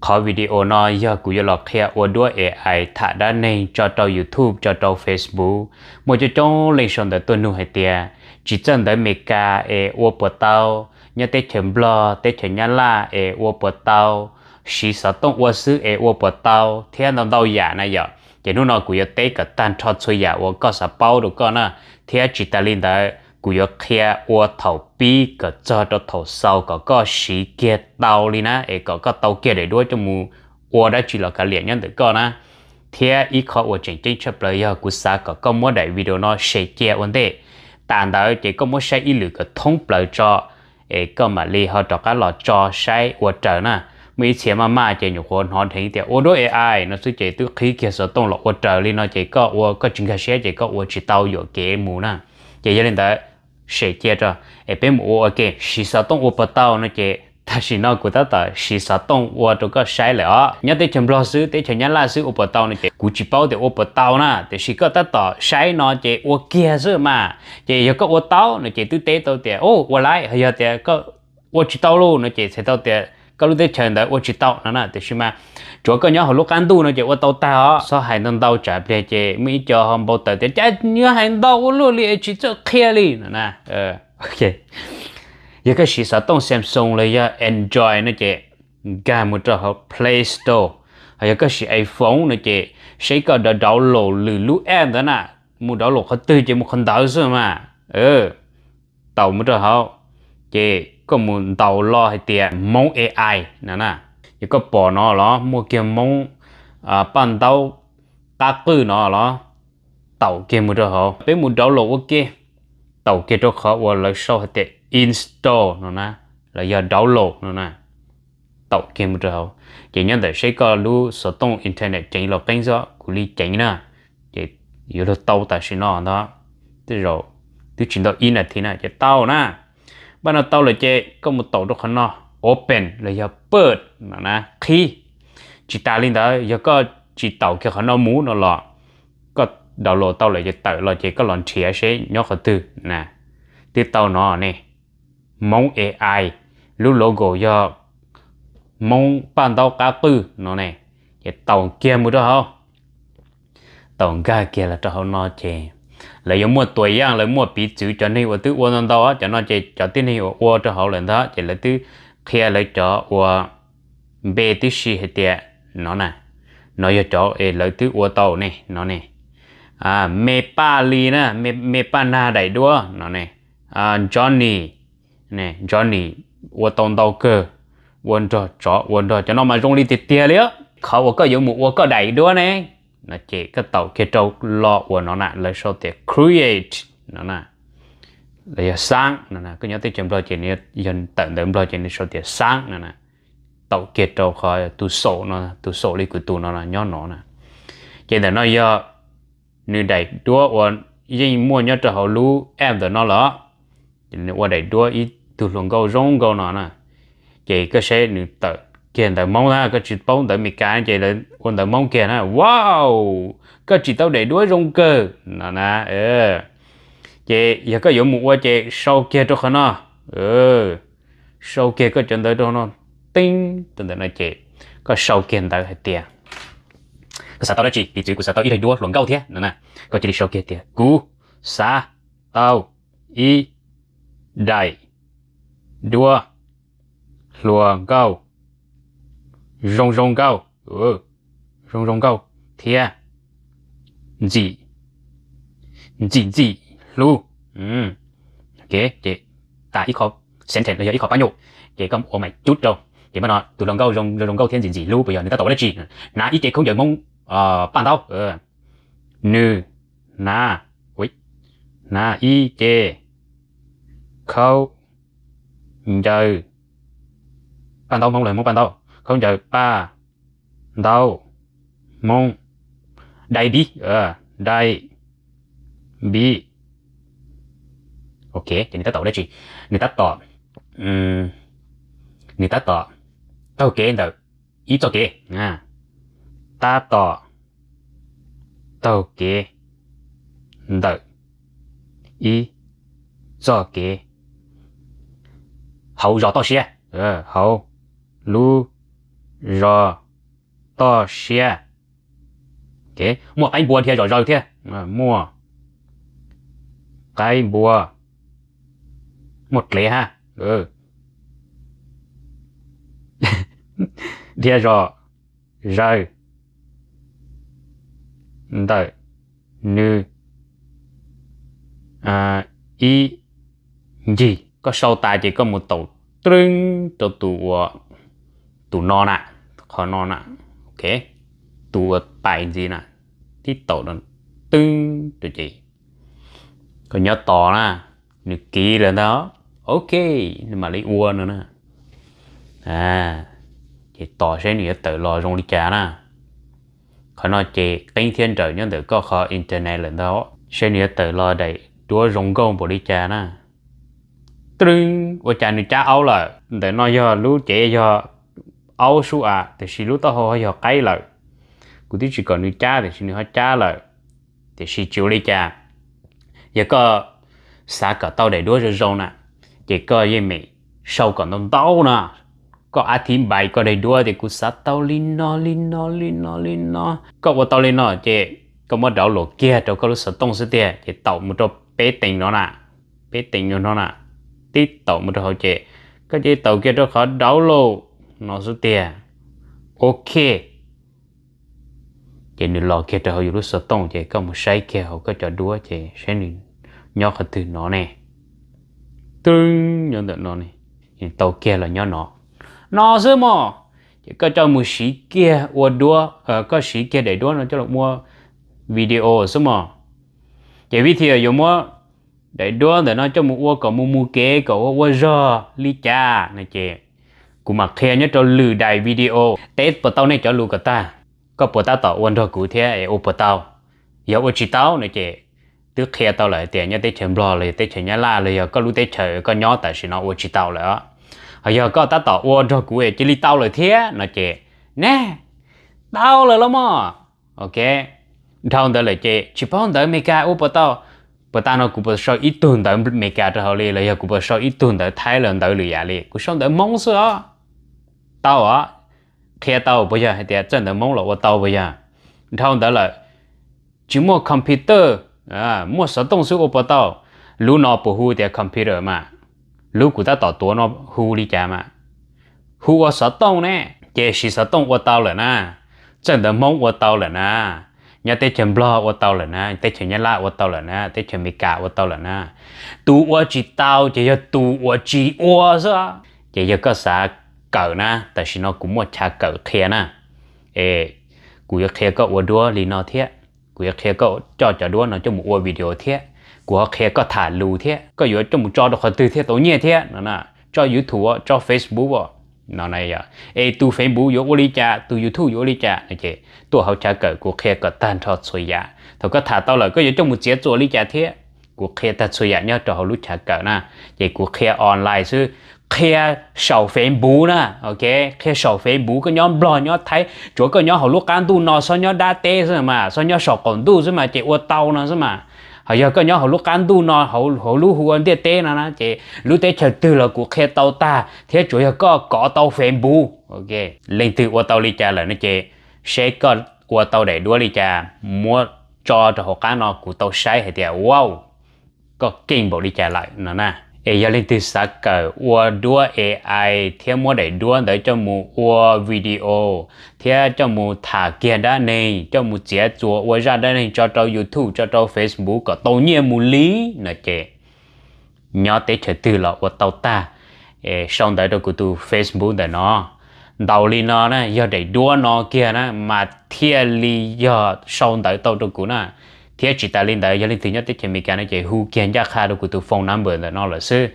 Qhov video no yog kuv yuav los qhia ua duab A I tham dab neeg tso rau YouTube, tso rau Facebook. Muaj coob coob leej sau ntawv tuaj nug hais tias tsis txawj ntawv Meskas es ua puas tau, nyob teb chaws Nplog, teb chaws Nyab Laj es ua puas tau, siv xov tooj ua xwb es ua puas tau, thiab ntau ntau yam na yom. Ces hnub no kuv yuav teb kom tag nrho txhua yam uas koj xav paub rau koj na, thiab tsis tas li ntawd kuv yuav qhia ua thaum pib kom txog rau thaum xaus kom koj siv kiag tau li na, es kom koj tau kiag daim duab coj mus ua dab tsi los kav liam nyob ntawm koj na. Thiab ib qho uas tseem ceeb tshaj plaws yog kuv xav kom koj muab daim video no share cia ua ntej, tas ntawd ces koj muab saib ib lwm kom thoob plaws tso, es koj mam li ho rov qab los tso saib ua raws na. Muaj ib txhia maj maj ces nyuam qhuav hnov dheev tias ua duab A I no xwb ces twb qhib kiag xov tooj los ua raws li no ces koj ua koj tsis nkag siab ces koj ua tsis tau yuam kev mus na. Ces yog li ntawd, share cia rau, es peb mus ua ua ke. Siv xov tooj ua puas tau no ces tam sim no kuv tab tom siv xov tooj ua rau koj saib lawm os. Nyob teb chaws Nplog xwb, teb chaws Nyab Laj xwb ua puas tau no ces kuv tsis paub tias ua puas tau na, tiam sis koj tab tom saib no ces ua kiag xwb mas. Ces yog koj ua tau no ces twb teb tau tias ua laib, yog tias koj ua tsis tau lauj no ces txhais tau tias koj lub teb chaws ntawd ua tsis tau no na. Tiam sis mas tsuav koj nyob hauv lub qab ntuj no ces ua tau tag os. Txhob hais ntau ntau tsam pliag ces muaj ib co ho npau taws tias cas nws hais ntau ua luaj li es tsis txawj qhia li no na. Yog koj siv xov tooj Samsung los yog Android no ces nkag mus rau hauv Play Store. Ho yog koj siv iPhone no ces saib koj download lwm lub app ntawd na, mus download qhov twg ces mus qhov ntawd xwb mas. Taus mus rau hauv, ces koj mus ntaus los hais tias Hmoob A I no na. Ces koj pom no los muaj kiag Hmoob paj ntaub qab qwj no los, taus kiag mus rau hauv. Peb mus download ua ke, taus kiag rau qhov uas lawv sau hais tias install no na, los yog download no na. Taus kiag mus rau hauv, ces nyob ntawm seb koj lub xov tooj internet ceev los qeeb xwb, kuv li ceev na. Ces yuav luag tau tam sim no ntag, tej zaum twb tsis ntau ib nas this na ces tau na. Npaj no tau lawm ces koj mus taus rau qhov no, open los yog pwj no na, qhib. Tsis tas li ntawd, yog koj tsis taus kiag qhov no mus no los koj download tau lawm ces tawm los ces koj los nrhiav seb nyob qhov twg na. Twb tau no ne, Hmoob A I, lub logo yog Hmoob paj ntaub qab qwj no ne, ces taus kiag mus rau hauv. Taus nkag kiag los rau hauv no ces lawv yuav muaj tuam yaj, lawv muaj piv txwv cov neeg uas twb ua ntau ntau, cov no ces cov tib neeg uas ua rau hauv lawm ntag ces lawv twb qhia lawv cov uas npe tib si hais tias no na, no yog cov es lawv twb ua tau ne, no ne. Me Paj Li na, Me Paj Nag daim duab no ne, Johnny, Johnny ua tau ntau kawg, ua nrog tsov ua nrog cov no mas zoo li tiag tiag li. Qhov uas koj yuav mus ua koj daim duab ne, no ces koj taus kiag rau lo uas no na, lawv sau tias create no na, los yog xaab no na, koj nyob teb chaws Nplog ces nws yog tawm ntawv Nplog ces nws sau tias xaab no na. Taus kiag rau qhov tus xaum no, tus xaum li kuv tus no nyob no na. Ces ntawm no yog nws daim duab uas yeej muaj nyob rau hauv lub app ntawm no lawm. Ces nws ua daim duab ib tug hluas nkauj zoo nkauj no na. Ces koj saib nws tawm kiag ntawv Hmoob na, koj tsis paub ntawv Meskas ces lawv ua ntawv Hmoob kiag na. Wow, koj tsim tau daim duab zoo kawg no na. Ces yog koj yuav mus ua ces sau kiag rau qhov no, sau kiag koj cov ntawv rau no, teeb rau ntawm no ces koj sau kiag ntawv hais tias koj xav tau dab tsi, piv txwv kuv xav tau ib daim duab hluas nkauj thiab no na, koj cia li sau kiag tias kuv xav tau ib daim duab hluas nkauj, zoo zoo nkauj, zoo zoo nkauj thiab ntxim, ntxim ntxim hlub. Ces tas ib qho sentence los yog ib qho pab nyuj, ces koj ua mais cub rau. Ces npaj no tus hluas nkauj zoo zoo nkauj thiab ntxim ntxim hlub puas yog nws tab tom ua dab tsi? Hnav ib ce khaub ncaws Hmoob paj ntaub. Nws hnav, hnav ib ce khaub ncaws paj ntaub Hmoob los Hmoob paj ntaub, khaub ncaws paj ntaub Hmoob, dai npib, dai npib. Ok, ces nws tab tom ua dab tsi? Nws tab tom, nws tab tom taug kev ntawm ib txoj kev, tab tom taug kev ntawm ib txoj kev hauv zos toj siab, hauv lub zos toj siab. Muaj qaib npua dhia zom zaws thiab. Muaj qaib npua, muaj dlev hab, dhia zom zaws ntawm nws ib ncig. Koj sau tas ces koj mus taum twb rau tus ua, tus no na, qhov no na, tus ua pais ntxiv na, tib taum twb rau ces koj nyob tos na, nws kiv lawm ntag, ok, nws mam li ua no na. Ces tos saib nws yuav tawm los zoo li cas na. Qhov no ces qeeb thiab nrawm nyob ntawm koj qhov internet lawm ntag, saib nws yuav tawm los daim duab zoo nkauj npaum li cas na. Twb, ua cas nws cab aub lawm? Ntawm no yog lub cev yog aub sub a, tiam sis lub taub hau ho yog qaib lawm. Kuv twb tsis kom nws cab tiam sis nws ho cab lawm. Tiam sis tsis ua li cas, yog koj xav kom tau daim duab zoo zoo na, ces koj yeej meem sau kom ntau ntau no. Koj ab thib npais koj daim duab tias kuv xav tau li no li no li no li no. Koj ua tau li no ces koj muab download kiag rau koj lub xov tooj xwb tiag ces taum mus rau peb teem no na, peb teem no na, tib taum mus rau hauv ces koj cia li taum kiag rau qhov download no xwb tiag. Ok, ces nws los kiag rau hauv yus lub xov tooj ces koj mus saib kiag hauv koj cov duab ces saib nws nyob qhov twg no ne. Twb nyob ntawm no ne, tau kiag los nyob no, no xwb mog. Ces koj coj mus siv kiag ua duab, koj siv kiag daim duab no coj los ua video xwb mog. Ces vim li cas yuav muab daim duab ntawm no coj mus ua kom mus mus kev kom ua ua zog li cas no ces kuv mam qhia nyob rau lwm daim video. Teb puas tau nej cov lus kom tag, koj puas tab tom ua nrog kuv thiab es ua puas tau? Yog ua tsis tau no ces twb qhia tau lawm hais tias nyob teb chaws Nplog los yog teb chaws Nyab Laj los yog koj lub teb chaws koj nyob tam sim no ua tsis tau lawm os. Ho yog koj tab tom ua nrog kuv es cia li tau lawm thiab no ces, ne, tau lawm los mog. Ok, dhau ntawd lawm ces tsis paub ntawv Amelikas ua puas tau. Puas tag no kuv puas sau ib tug ntawv Amelikas rau hauv li los yog kuv puas sau ib tug ntawv Thaib los ntawv lwm yam li, kuv sau ntawv Hmoob xwb os. Tau os, qhia tau puas yog hais tias txawj ntawv Hmoob los ua tau puas yog? Dhau ntawd lawm, tsis muaj computer, muaj xov tooj xwb ua puas tau? Lub no puas hu tias computer mas? Lub kuv tab tom tuav no hu li cas mas? Hu ua xov tooj ne. Ces siv xov tooj ua tau lawm na, txawj ntawv Hmoob ua tau lawm na, nyob teb chaws Nplog ua tau lawm na, teb chaws Nyab Laj ua tau lawm na, teb chaws Amelikas ua tau lawm na. Tus ua tsis tau ces yog tus uas tsis ua xwb. Ces yog koj xav kawm na, tam sim no kuv muaj chav kawm qhia na. Es kuv yuav qhia koj ua duab li no thiab, kuv yuav qhia koj coj cov duab no coj mus ua video thiab, kuv ho qhia koj tham lus thiab, koj yuav coj mus tso rau qhov twg thiaj tau nyiaj thiab no, tso YouTube, tso Facebook no. Es tus Facebook yuav ua li cas, tus YouTube yuav ua li cas no ces tuaj hauv chav kawm kuv qhia kom tag nrho txhua yam. Thaum koj tham tau lawm koj yuav coj mus txiav txuas li cas thiab, kuv qhia tag txhua yam nyob rau hauv lub chav kawm na. Ces kuv qhia online xwb, qhia saum Facebook na, ok, qhia saum Facebook, koj nyob Nplog nyob Thaib, tsuav koj nyob hauv lub qab ntuj no, txhob nyob dab teb xwb mas, txhob nyob saum qaum ntuj xwb mas ces ua tau no xwb mas. Ho yog koj nyob hauv lub qab ntuj no, hauv lub hu ua ntiaj teb no na ces lub teb chaws twg los kuv qhia tau tag thiab, tsuav yog koj kov tau Facebook. Ok, leej twg ua tau li cas lawm no ces seb koj ua tau daim duab li cas muab tso rau hauv qab no kuv tau saib hais tias wow, koj keej npaum li cas lawm no na. Es yog leej twg xav kawm ua duab A I thiab muab daim duab ntawd coj mus ua video thiab coj mus tham kiag dab neeg, coj mus txiav txuas ua zaj dab neeg tso rau YouTube tso rau Facebook kom tau nyiaj mus li no ces nyob teb chaws twg los ua tau tag. Sau ntawv rau kuv tus Facebook ntawm no. Ntaus li no na, yog daim duab no kiag na mas thiaj li yog sau ntawv tau rau kuv na, thiab tsis tas li ntawd yog leej twg nyob teb chaws Amelikas no ces hu kiag ncaj qha rau kuv tus phone number ntawm no lawm xwb.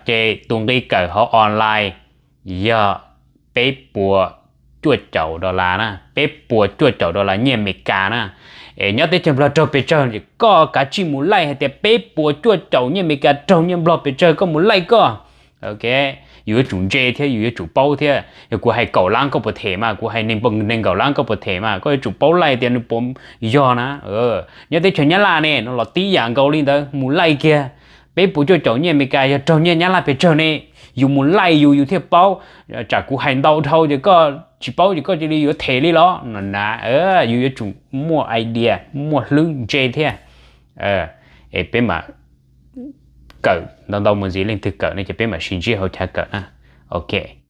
Ces tus nqi kawm hauv online yog peb puas cuaj caum dollar na, peb puas cuaj caum dollar nyiaj Amelikas na. Es nyob teb chaws Nplog raug pes tsawg, koj kav tsij mus laij hais tias peb puas cuaj caum nyiaj Amelikas raug nyiaj Nplog pes tsawg, koj mus laij koj. Ok, yus yuav tsum ntse thiab yus yuav tsum paub thiab. Yog kuv hais kaum lab koj puas them mas, kuv hais nees nkaum lab koj puas them mas, koj yuav tsum paub laij tias nws puas yog na. Nyob teb chaws Nyab Laj ne no los tib yam nkaus li ntawd, mus laij kiag, peb puas cuaj caum nyiaj Amelikas yog raug nyiaj Nyab Laj pes tsawg ne? yus mus laij yus, yus thiaj paub. Tsam kuv hais ntau dhau ces koj tsis paub ces koj cia li yuav them li los no na. Yus yuav tsum muaj idea, muaj hlwb ntse thiab. Es peb mam kawm ntau ntau mus ntxiv, leej twg kawm ne ces peb mam sib ntsib hauv chav kawm na. Ok.